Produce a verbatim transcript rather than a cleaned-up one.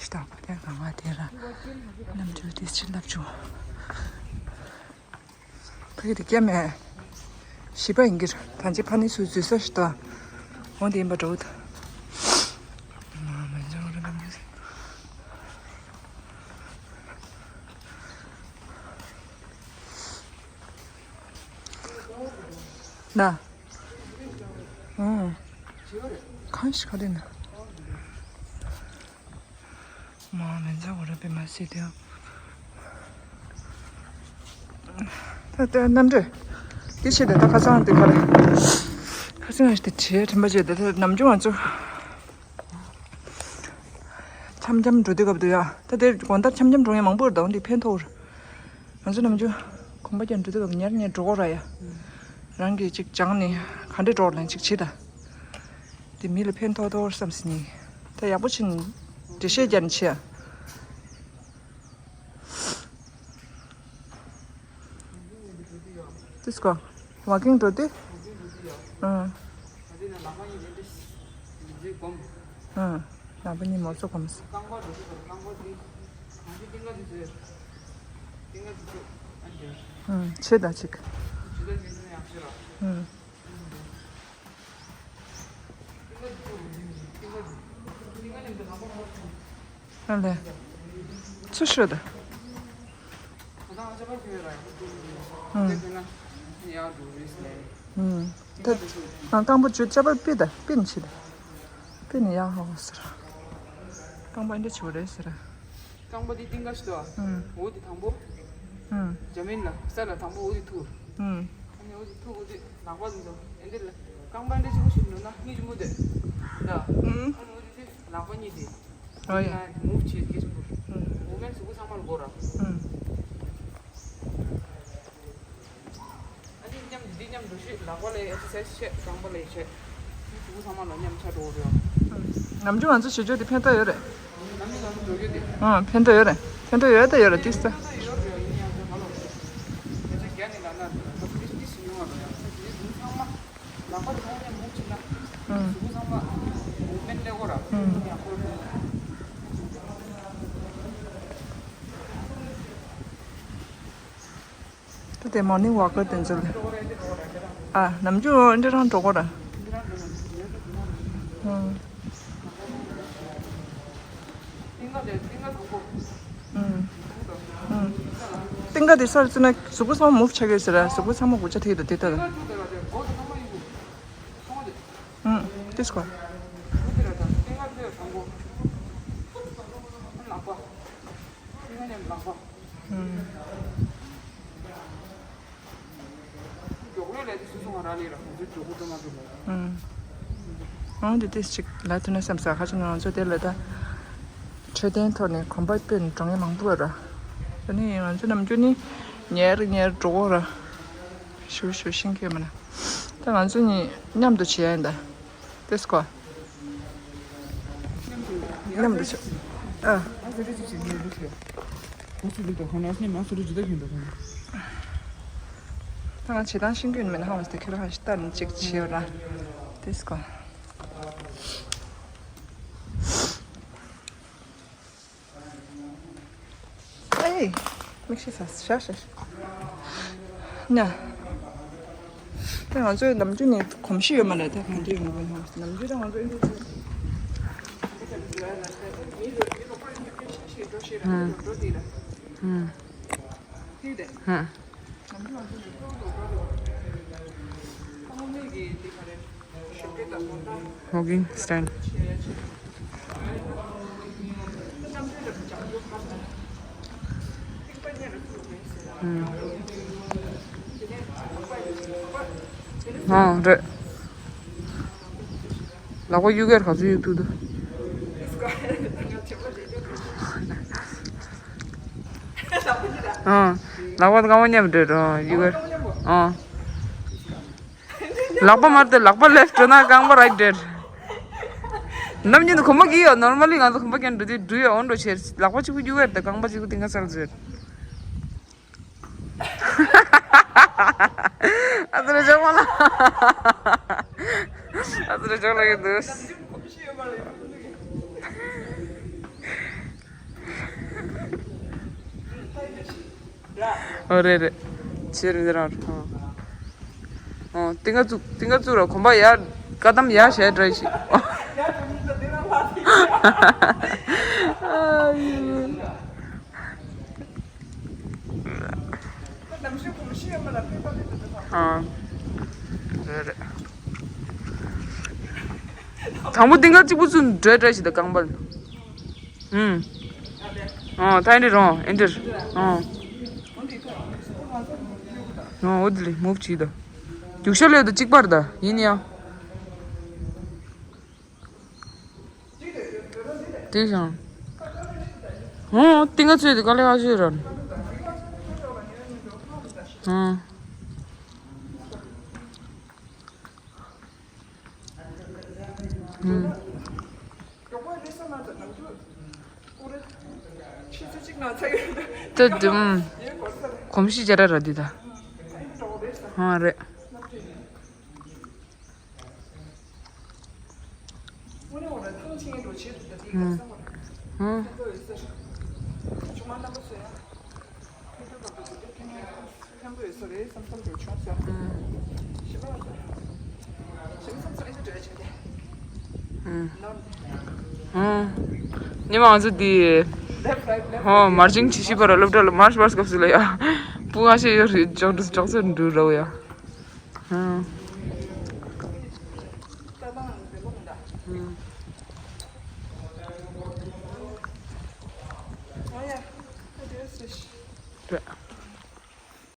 ཤི་ཏག་པ་དེ་གང་བ་དེ་ར། གནམ་གྲུ་དེ་ཕྱིར་ལབ་བྱུང་། ཕ་གི་དེ་སྐྱེ་མེད། བཞི་པ་ཡིན་གྱི་ར། ད་ཅི་ཕ་ནི་སུ་འཛུལ་ས་ཤི་ཏག་འོང་དེ་ཡིན་པ་འགྲོ་ད། མ་མ་འཇང་ར་གནམ་གྲུ། ན། ཨང་། གང་ཞིག་ག་རེ་ན། མ་མེན་ཚ་འོ་ར་པེ་མ་སི་དེ། ད་ལྟ་གནམ་གྲུ། དེ་ཆེ་ད་ད་ཁ་སང་དེ་ག་རེ། ཁ་སང་ཞིག་དེ་བྲེལ་དྲན་པ་བྱས་ད་ད་ནམ་རྒྱུན་ང་ཚོ། འཆམ་འཆམ་འགྲོ་དུས་སྐབས་དུ་ཡ། ད་དེ་དགོང་དག་འཆམ་འཆམ་འགྲོ་མཁན་མང་པོ་རེད་ད་འོ་འདི་ཕན་ཐོགས་རེད། ང་ཚོ་ནམ་རྒྱུན་གོམ་པ་རྒྱག་འགྲོ་དུས་སྐབས་ཉར་ཉར་འགྲོ་དགོས་ར་ཡ། རང་གིས་ཅིག་སྦྱངས་ནས་ག་འདྲས་འགྲོ་ལན་ཅིག་བྱེད་ད། དེ་མི་ལ་ཕན་ཐོགས་ཐོགས་བསམ་སྲིད་ནས། ད་ཡག་པོ་ཕྱིན། འགྲེལ་བཤད་རྒྱག་ནས་བྱེད་ཡ། ཏིས་ཀོ། ཝ་ཀིང་འགྲོ་དུས། ཨང་། ཨང་། ནག་པོ་གཉིས་མོ་ཚོ་གོམས། ཨང་། ཆེ་ད་ཅིག་ཨང་། ཨ་ལས། ཚུར་ཤོད་ད། ཨུམ། ད། ཨ་རྐང་པ་བཅུ་ཅ་པར་པི་ད་པི་ནི་ཆི་ད། པི་ནི་ཡག་ཧ་གོ་ཟེར། རྐང་པ་འདྲ་ཆེ་བ་རེད་ཟེར། རྐང་པ་འདི་རྟིང་ཀ་ཞིག་ཏུ། ཨུམ། འོ་འདི་དང་པོ། ཨུམ། ཇ་མིན་ལ་ས་ལ་དང་པོ་འོ་འདི་ཐུག་ཨུམ། ཨ་ནི་འོ་འདི་ཐུག་འོ་འདི་ལག་པ་འདི་ཚོ་ཨེ་འདི་ལ་རྐང་པ་འདྲ་ཆེ་བོ་ཞིག་འགྲོ་ན་གཉིས་ཆེན་པོ་འདི། ད། ཨུམ། ཨ་ནི་འོ་འདི་འདི་ལག་པ་གཉིས་འདི། ཨོ་ཡ། ཡ་མུབ་བྱེད་ཀྱི་ཆེན་པོ། ཨུམ། མུབ་མེན་གཟུགས་པོ་ཚང་མ་ལ་དགོས་ར། ཨུམ། ཨ་ནི་མཉམ་དུ་འདི་མཉམ་དུ་ཤི་ལག་པ་ལ་ཨེག་སར་སའིཛ་བྱེད་རྐང་པ་ལ་ཡི་བྱེད། ཨ་ནི་གཟུགས་པོ་ཚང་མ་ལ་མཉམ་ཆ་འགྲོ་གི་རེད། ནམ་རྒྱུན་ང་ཚོ་བྱེད་ཕྱོགས་དེ་ཕན་ཐོགས་ཡོད་རེད། ནམ་རྒྱུན་ང་ཚོ་འགྲོ་རྒྱུ་དེ། ཨང་། ཕན་ཐོགས་ཡོད་རེད། ཕན་ཐོགས་ཡོད་ད་ཡོད་རེད་ཏིས་ད། ཡོད་རེད་ཡིན་ཡང་ཚོ་ག་ལོ། ཡ་ཆ་རྒྱ་ནི་ལ་ན་ཏིས་ཏིས་ཡོང་བ་རེད་ཡ། ཚོ་དེ་གཟུགས་ཚང་མ་ལག་པ་ཚང་མ་མུབ་བྱེད་ན། ཨང་། གཟུགས་པོ་ཚང་མ་མུབ་མེན་ལས་གོ་ར། ཨང་། ཡང་ཁོ་རེད། ད་དེ་མོར་ནིང་ཝོག་གར་དེ་ཚོ་ལ། ཨ། ནམ་རྒྱུན་འདི་རང་འགྲོ་གོ་ར། ཨང་། ཨང་། ཨང་། རྟིང་ཀ་དེ་སར་བཙུགས་ན་གཟུགས་པོ་ཚང་མ་མུབ་ཆགས་ཀྱི་ཟེར་ར། གཟུགས་པོ་ཚང་མ་དགུ་ཆ་ཐིག་དང་དེ་ལྟ་ལ། ཨང་། ཏིས་ཀོ། ཨང་། མགྱོགས་ལས་ལས་དེ་སུ་སོང་བ་ར་ལས་ར་ཁོང་ཚོའི་མགྱོགས་པོ་ཙམ་མ་འགྲོ་མོད། ཨང་། འོང་དེ་ཏིས་ཅིག་ལ་ཐུ་ན་བསམ་ས་ཁ་ཅིག་ང་ཚོ་དེ་ལ་ད་འཕྲོད་བསྟེན་ཐོག་ནས་གོམ་པ་སྤོས་ནས་འགྲོ་མཁན་མང་པོ་ར། ད་ནི་ང་ཚོ་ནམ་རྒྱུན་ནི་ཉེར་ཉེར་འགྲོ་གོ་ར། ཞུ་ཞུ་ཤིང་ཁེ་མ་ན། ད་ང་ཚོ་གཉིས་མཉམ་དུ་བྱེད་ཡ་ཡིན་ད། ཏིས་ཀོ། མཉམ་དུ་ཆོག་ཨ། ད་ང་བྱེད་སྟངས་ཤེས་ཀྱི་ཡོད་མེད་ན་ཧ་མ་སྟེ་ཁྱེད་རང་ཧ་ཤི་ལྟ་ནས་ཅིག་བྱེད་ར། ཏིས་ཀོ། ཨེ། མིག་ཤེས་ས་ཤ་ཤ་ཤ། ཉ། ད་ང་ཚོའི་ནམ་རྒྱུན་ནས་གོམས་གཤིས་ཡོད་མ་རེད་ད་གང་འདྲ་ཡོང་གི་ཡོད་ན་ནམ་རྒྱུན་ད་ང་ཚོ་ཨེ་འདྲ་ཅིག་ཧུམ། ཧུམ། Hugging stand. ཨང་། རེད། ལག་པ་གཡུག་ཡར་ག་ཚོད་གཡུག་ཐུབ་འདུག་ཨང་། ལག་པ་རྐང་པ་མཉམ་འདྲེས་རོ་གཡུག་ཡར། ཨང་། ལག་པ་མར་དེ་ལག་པ་ལེཕ་འགྲོ་ན་རྐང་པ་རའིཊ་འདྲེས། ནམ་རྒྱུན་དུ་གོམ་པ་གི་ཡོད་ནོར་མལ་ལི་ང་ཚོ་གོམ་པ་གན་འགྲོ་དུས་འགྲུལ་ཡོད་འོང་འགྲོ་ཆེར་ལག་པ་གཅིག་པུ་གཡུག་ཡར་དེ་རྐང་པ་གཅིག་པུ་ཏིང་ཀ་སལ་ཟེར། ཨ་ཙི་རེ་ཅོག་མ་ལ། ཨ་ཙི་རེ་ཅོག་ལ་གི་འདུག་ཨོ་རེད་རེད། ཆེ་རེད་རང་རེད། ཨོ། ཏིང་ཀ་བཙུགས་ཏིང་ཀ་བཙུགས་ར་གོམ་པ་ཡར་བཀའ་གདམས་ཡར་བྱས་འདྲ་ཞིག་ཨ། རེད་རེད། དང་པོ་ཏིང་ཀ་གཅིག་པུ་བཙུགས་འགྲོ་འདྲ་ཞིག་ད་རྐང་པ། ཨུམ། ཨོ་ཐའི་འདྲི་རོང་ཨེ་འདྲི། ཨོ། ཨོ་འོ་དེ་ལས་མུབ་བྱིས་ད། རྒྱུག་ཤར་ལས་ད་གཅིག་པར་ད་ཡིན་ཡང་། དེ་བཞིན། ཨོ་ཏིང་ཀ་ཚོས་དེ་དཀའ་ལས་ཁག་ཤོས་ར། ཨོ། ཨུམ། ད་དུམ། གོམས་གཤིས་སྦྱར་ར་འདི་ད། ཧང་རེད། ཧང་། ཧང་། ཉི་མ་ང་ཚོ་འདི། ཧོ་མར་ཅིང་བྱེད་ཤེས་པ་ར་སློབ་གྲྭ་ལ་མར་ཤི་པར་སྐབས་སུ་ལ་ཡ། སྤུ་ང་ཤེས་ཡོད་རེད་ཅོག་འདྲུ་ཅོག་ཚོད་འདྲུ་རོ་ཡ། ཧང་།